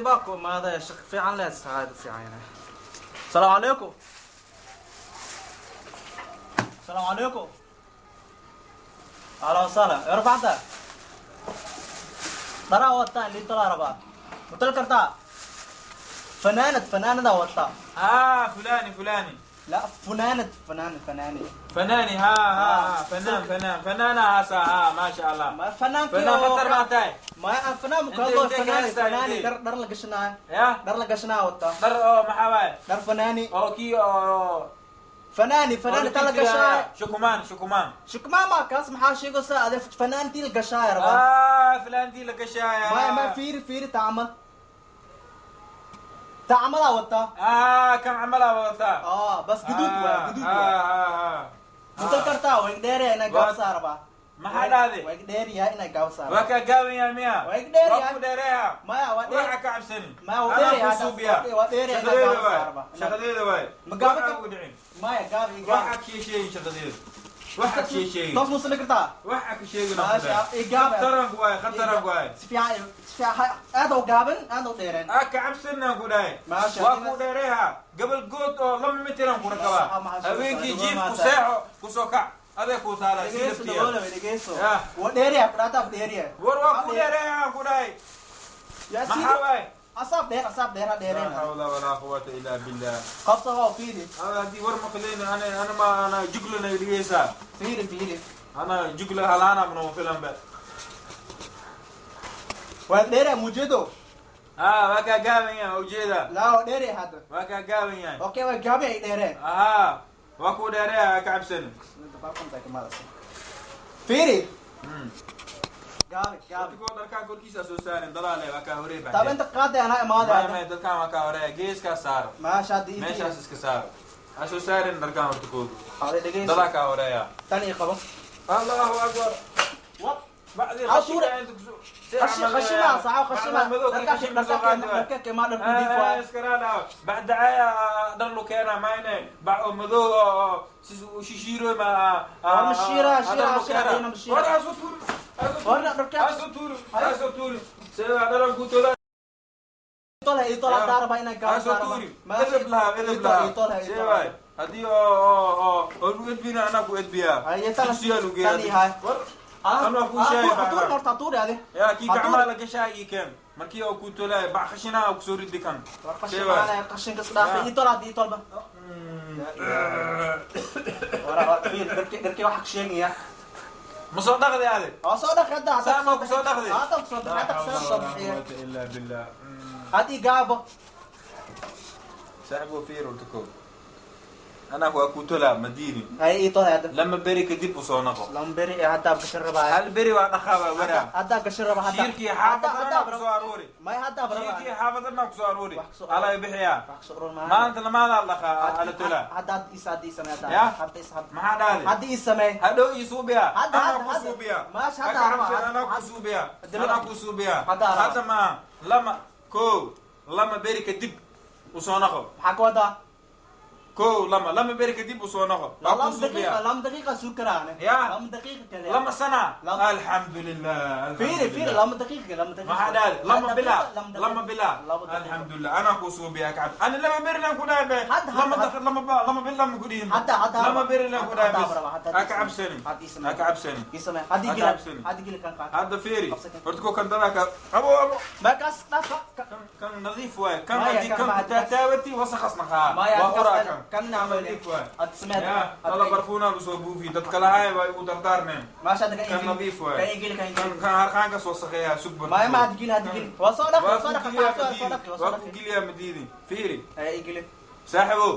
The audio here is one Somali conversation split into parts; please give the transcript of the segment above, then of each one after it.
Baa ku imaaday, shaqo fiican leed, sacaada fiican yahay. Asalaamu calaykum. Asalaamu calaykum. Ahlan wasahlan. Yarfacta dharaa wataa, liintalaa rabaa, matali kartaa? Fanaanad, fanaanadaa wataa. ها، فلاني فلاني. La, funaanad, fanaan, fanaani. فناني، ها ها، فنان فنان فنانة هسا، ها، ما شاء الله. Ma fanaankii فنان خطر ما تاي. Ma fanaan Intee- mukadoo intee ka fanaani haystaa, fanaani intee? Dhar, dhar la gashanaayo. يا Dhar la gashanaayo wataa. در او maxaa Dhar fanaani. oo kii oo Fanaani, fanaani ta la gashanaayo. Shukumaan, shukumaan. Shukmaama kaas maxaa sheegaysaa ade? Fanaantii la gashaayo rabaa. aa fanaantii la gashaaya. Ma fiiri, fiiri, tacmal tacmalaa wataa. aa kan camalaa wadataa. Ah, bas guduud waay, guduud waay. Mutal kartaa? Way dheeryahay inaa gaabsaa rabaa. Maxaa dhahday? Way dheeryahay inaa gaabsaa waa rabaa. kaa gaaban yahay miya? Waa ig dheer waa yahay. ku dheereeya. Maya, waa dheer. Waxa ka cabsani. Maya, waa Anaa dheer yahay. ku suubiya. Waa dheer yahay inaa Shaqadeeda gaabsaa waay. rabaa. Shaqadeeda waay. Ma gaaban Waxa kar- ugu dhicin. Maya, gaab i gaab. Waxa ka sheegin shaqadeeda, waxa ka sheegin. Toos muusali kartaa? Waxa ka sheegin. Maasha, i gaab. Khataranku waay, khataranku waay. Si fiican, si fiican, aad u gaaban, aad u dheereen. aa ka cabsanaan ku dhahay. Maasha. Waa ku dheereeha, gabal good oo 2 mitiran ku rakabaa. Maasha, habeenkii jiif ku maasha. Seexo, kusoo kac, adee kuu taala si Dhegeyso. laftiya. Daboole, dhegeyso. Ya. Waa dheeryahay ku dhaata, dheeryahay. War, waa ku dheereeha ku dhahay. Yaa maxaa sidi waay? Asaab dheer, asaab dheer, ha laa dheereen. xawla walaa quwata illaa billah. Qabso oo fiiri. Hada haddii war maqleyna, ana ma ana juglana dhigeysaa. Fiiri, fiiri. Ana jugla halaana mnoo filan ba. Waa dheeryahay mujeedo. haa, waa kaa gaaban yahay, ujeeda. Laa, waa dheeryahay hadda. Waa kaa gaaban yahay. Okay, waa gaaban ay dheereen. Ahaa, waa ku dheereeha, ha ka cabsani. Fiiri. Gaabi, gaabi. Adigoo dharkaan korkiisa soo saarin dalaale, waa kaa horey. Taaba inta qaaday, anaa imaaday maya hadda. Maya, dadkaan waa kaa horeeya, geeskaa saaro. Maasha, hadda intii meeshaas iska saaro, ha soo saarin dharkaan horta koodu. Hade, dhegeyso. Dalaa kaa horeeya. Tan ii qabo. Allahu akbar. Wa bacdii Ha, qashinka tuure. inta kusoo Qashi, qashima saxaw, qashima. Dharka, dharka, dharka kema dhar nadiif waay. Bacdacaya dhar lu keena mayne, bac oo madow oo shishiiro ma. War ma shiira, shiira, shiira, ayna ma shiira. War aso tuuri. War dharka- Aso tuuri, aso tuuri, sida dharan ku tola. Itola, itola daaraba inaa gaabo. Aso tuuri, edeb lahaa, edeb lahaa. Itola, See itola. waay, haddii oo lu edbina, anaa ku edbiyaa. Haye, tana- Dugsiyaa lu geeyaa. tan ii haay. War anaa kuu sheegay. Hatuur horta, hatuur ade. yaa kii Hatuur. gacmaha la gashaa ii keen, markii oo ku tolaayo bac khashinaha kusoo ridi kan. War See qashin waay. maana, qashinka isdhaafay. Itola hadda, itolba. War, war, fiir, dharki, dharki waxa ka sheegaya. Ma soo dhaqday ade? Waa soo dhaqay hadda. Saa ma ku soo dhaqday? Hadda ku soo dhaqay, hadda ku soo bixiya. illa billah. Hadda ii gaabo. Saaxibo, fiir horta kow, anaa waa ku tolaa madiini. Haye, itola hadda. 2 beri kadib usoo naqo. 2 beri ee hadda gashan rabaa. Hal beri waa dhaqaabaa waraa. Hadda gashan rabaa hadda. Shiirkii xaafadana kusoo aruuri. May, hadda Shiirkii rabaa. xaafadana kusoo aruuri. Wax kusoo alaa bixiyaa. Wax kusoo aruuri maayo. Maanta lamaada dhaqaa, ala tolaa. Hadda, hadda is, hadda ii samee hadda. Ya? Hadda is, hadda. Maxaa dhahday? Hadda ii samee. Hadhow ii suubiya. Hadda, anaa hadda, ku hadda. suubiya. Maasha, hadda Haka araba, cabsan, hadda, anaa ku hadda. suubiya. Hadda anaa ku suubiya. Hadda araba. Hadda maa lama kow, 2 beri kadib usoo naqo. Maxaa ka wadaa? Kow, lama, 2 beri kadib usoo naqo, waa ku 2 suubiya. daqiiqa, 2 daqiiqa suug karaane. Ya. 2 daqiiqa kale. 2 sana. Alxamdulilah. Fiiri, fiiri, 2 daqiiqa, 2 daqiiqa. Maxaa dhahday? 2 bila, 2 bila. 2 daqiiqa. Alxamdulilah, anaa ku suubiya kacab, ani 2 beri lan ku dhahay be. Hadda, lama hadda. lama 2 bil lama ku dhihin. Hadda, hadda. 2 beri lan ku dhahay Hadda, bes. hadda, hadda, Ha ka cabsani. Hadda ii samee. Ha ka cabsani. Ii samee. Hadda Ha ka gila. cabsani. Hadda gila kan qaad. Hadda fiiri. Qabsa kan. Horta ko kan dadaka abo abo. Markaas dhaaf. Kan kan nadiif waay kan. Maya, haddii kan kan ma- ku taataawati wasaqas naqaa. Maya, waa uraa kan. kan Kan nadiif waay. Hadda samee. Ya dala barfuuna lu soo buufi, dadka lahaay waa igu dardaarmeen. Maasha, hadda kan Kan ii gili. nadiif waay. Kan ii gili, kan ii kan gili. Kan harqaanka soo saqeeyaa sugba. Maya, ma hadda gili, hadda gili. Waa soo dhaqi, waa soo dhaqi, waa soo dhaqi, waa soo waa ku dhaqi. geliyaa madiidi, fiiri. Haye, ii gili. Saaxibow,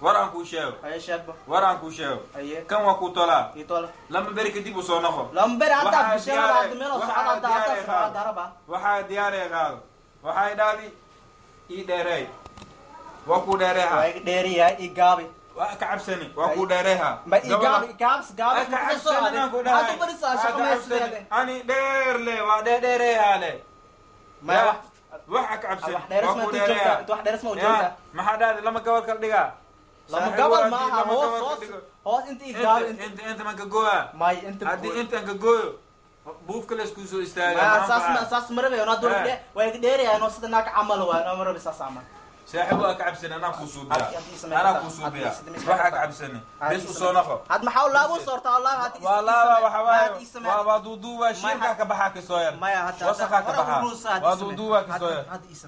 war aan kuu sheego. Haye, sheegba. War aan kuu sheego. Haye. Kan waa kuu tolaa. Ii tola. 2 beri kadib usoo noqo. 2 beri hadda Waxaa gashan rabaa, diyaar- hadda meel oo waxaa socda, hadda, hadda diyaar socda, qaado. hadda rabaa. Waxaa diyaaraya qaado, waxay dhahdi ii dheereey, waa kuu dheereeha. Waa iga dheeriyahay, ii gaabi. Waa ka cabsani, waa kuu dheereeha. Ma ii gaabi, gaabs, gaabs. Ka cabsani aan ku dhahay. Hadda barisaa shaqo Ha ka ma cabsani. haysaneede. Ani dheer le, waa dheerdheereeha le. Maya, Ya, wax- waxa ka cabsani. Wax dheeres Waa ma kuu intuu joogtaa? dheereeha. Intuu wax dheeres ma u Ya, joogtaa? maxaa dhahdi? Lama gobol kala dhigaa. Lama Saaxiib, gobol waa maaha, haddii lama hoos, gobol hoos, ka dhigo. hoos inta ii gaabi, inta inta inta man ka gooya. May, inta Haddii gooy. intaan ka gooyo. Buufka la isku soo istaaga. Saas saas ma rabayo no dowladda waa iga dheeraya no sida naag camal waa no ma rabi saas camal. Saaxiib waa ka cabsan, anaa kuu suubiya, anaa kuu suubiya, waxaa ka cabsani bes usoo naqo. Had maxaa laabo soorta Allah had waa laaba waxa waaye waa waa duuduuba shiirkaa ka baxaa kasoo yar wasaqaa ka baxaa waa duuduuba kasoo yar.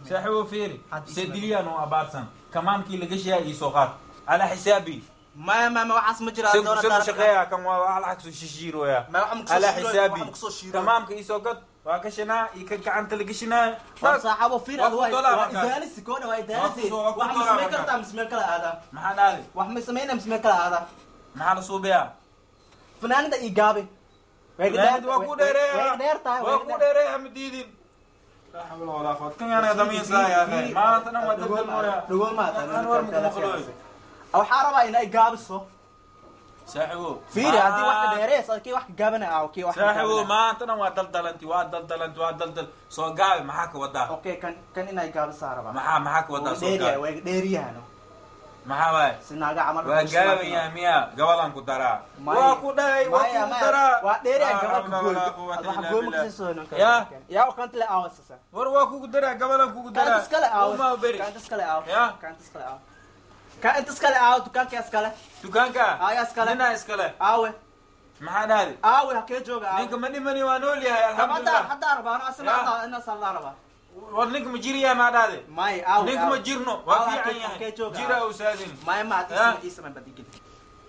Saaxiib fiiri sediliyan oo abaarsan kamaamkii laga shiyaa iisoo qaad calaa xisaabi. Ma ma ma waxaas ma jira. Doona shaqeeya kan waa wax lacag soo shishiirooya calaa xisaabi. Kamaamka iisoo gad waa gashanaa iyo kan gacanta la gashanaayo. War saaxabo fiir ad waa idaalisi koona waa idaalisi. Wax ma samayn kartaa mise meel kala aadaa? Maxaa dhahday? Wax ma samaynaa mise meel kala aadaa? Maxaa la suubiyaa? Fanaanada ii gaabi. Fanaanada waa ku dheereeya. Way dheer tahay. Waa ku dheereeya, ma diidin. Laa xawla walaa quwwata. Kan yaana damiin saa yaa akhay maanta dhan waa daldal mooya. Dhagool ma An war muku maqlooy. Waxaa rabaa inay gaabiso. Saaxiibo fiiri haddii wax ka dheereys kii wax ka gaabana ah kii wax. Saaxiibo maanta dhan waa daldalanti, waa daldalanti, waa daldal. Soo gaabi maxaa ka wadaa? Okay, kan kan inay gaabisaa rabaa. Maxaa ka wadaa soo gaabi? Way dheeriyahano. Maxaa waay? Si naaga camal. Waa gaabayaa miya? Gabalaan ku daraa, waa ku dhahay, waa ku daraa. Waa dheeriyaa gabalka gooy wax gooy ma kasii soo ya yaa kanta le aawasasa. War waa kugu daraa, gabalaan kugu daraa. Kanta iskale aawas. Uma beri. Kanta iskale aaw. Ya kanta iskale aaw, ka inta iskale aaw, dukaanka iskale. Dukaanka aya iskale. Ninaa iskale. Aawe? Maxaa dhahday? Aawe hakee jooga aawe? Ninka ma dhimani, waa nool yahay alxamdulilah. Hadda rabaa ano asna ina sala rabaa. War ninka ma jiriyaa maa dhahday? May aawe? Ninka ma jirno, waa fiican yahay, jira usaadin. May ma ii samay badigin.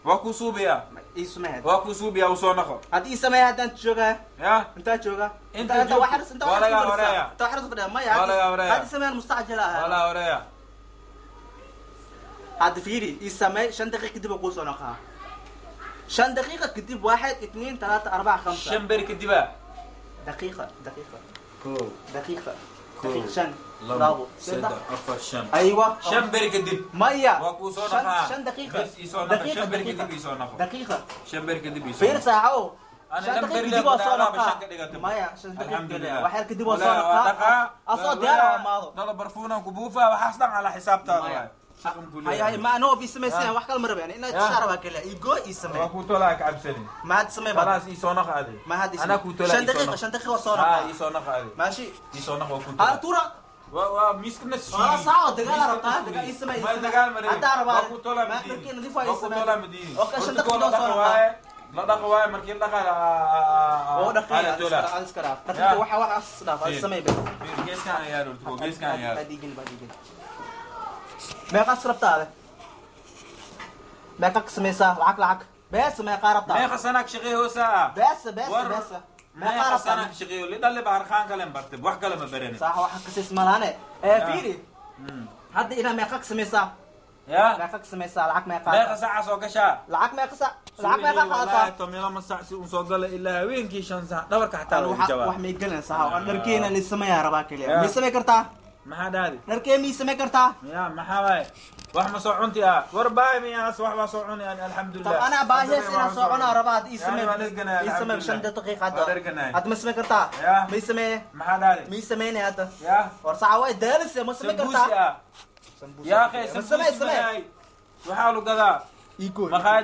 Waa ku suubiyaa. Ii samay. Waa ku suubiyaa, usoo naqo. Hadda ii samay haddaan joogaa ya intaa jooga. Inta joogto waa lagaa horeeya. Inta waxaas fadhiya maya. Waa lagaa horeeya. Hadda samay mustacjal ah. Waa lagaa horeeya. Hadda fiiri ii samay 5 daqiiqo kadib kuu soo noqaa. 5 daqiiqo kadib, 1 2 3 4 5. 5 beri kadiba. دقيقة دقيقة. Kow. دقيقة. Kow. دقيقة 5 2 2 3 4 5. أيوة. 5 beri kadib. مية. Waa kuu soo naqaa. 5 دقيقة. Bes ii soo naqa. 5 beri kadib ii soo naqo. دقيقة. 5 beri kadib ii soo فير ساعة. أنا 5 لم دقيقة بري كدب لك وصل أنا بشان كده. مايا 5 دقيقة. الحمد لله. waxyar kadib waa soo naqaa asoo diyaar ah maado. Dala barfuunan ku buufa waxaas dhan calaa xisaabtaada waay. Shaqan ku hay hay leeyahay. ma anoo bi samaysan wax kale ma rabo yani inaad tishaara waa kale igo ii samee. Waa kuu tolaa, ka cabsani. Ma had samee bad. Khalaas ii soo naqa adi. Ma had anaa kuu tolaa. 5 daqiiqo, 5 daqiiqo soo haa naqaa. Ii soo naqa adi. ماشي. Ii soo naqa, waa kuu tolaa. Artura. Waa miiskana. خلاص ساعة دقال ربطها دقال ii samee. Ma dagaal ma hadda rabaa. waa kuu tolaa. Ma Madiini dharkii nadiif waa ii waa kuu samee. tolaa madiini. Okay, 5 Horta daqiiqo koo la soo dhaqa naqaa. waaye, la dhaqa waaye, markii la dhaqa oo dhaqay ala tolaa. iska dhaaf dhaqinta waxa wax as dhaaf Fiir. samee be. Geeskan ayaa horta koo geeskan ayaa. Badigin badigin meeqa rabtaa meeqa ka samaysaa lacag lacag bees meeqa rabtaa? Meeqa sanaag shaqeey hoosaa? Bees bees War- bees meeqa meeqa rabtaa? Sanaag shaqeeyo lidhalle ba harqaan kalen bartay, wax kale ma baranin. Sax waxa kasis malaane ee fiiri. Hadda inaa meeqa ka samaysaa? Ya meeqa ka samaysaa lacag meeqa? Meeqa saaca soo gashaa? Lacag meeqa sac lacag meeqa qaadataa? 12 saac si uun soo gala ilaa habeenkii 5 saac dhabarka xataa lagu wax jabaa. Wax may galan sax oo dharkeena la sameeyaa rabaa kaliya. Ya. May samey kartaa? Maxaa dhahday? Dharkee mii samey kartaa? Ya maxaa waaye wax ma soo cunti ah? War baay miyaas wax waa soo cuni ani alxamdulilah. طب انا باهي انا soo cunaa rabaa hadda ii samey. Yani waa dherganaya, ii samey 5 alxamdulillah. daqiiqo Waa hadda. dherganaya. Hadda ma samey kartaa? Ya. May samee. Maxaa dhahday? May sameynay hadda. Ya war saca way daalise ma samey sambuusi kartaa? ah yaa akhay Ma samey sambuusi samey. mahay waxaa lu gadaa Ii gooy. maqaayada.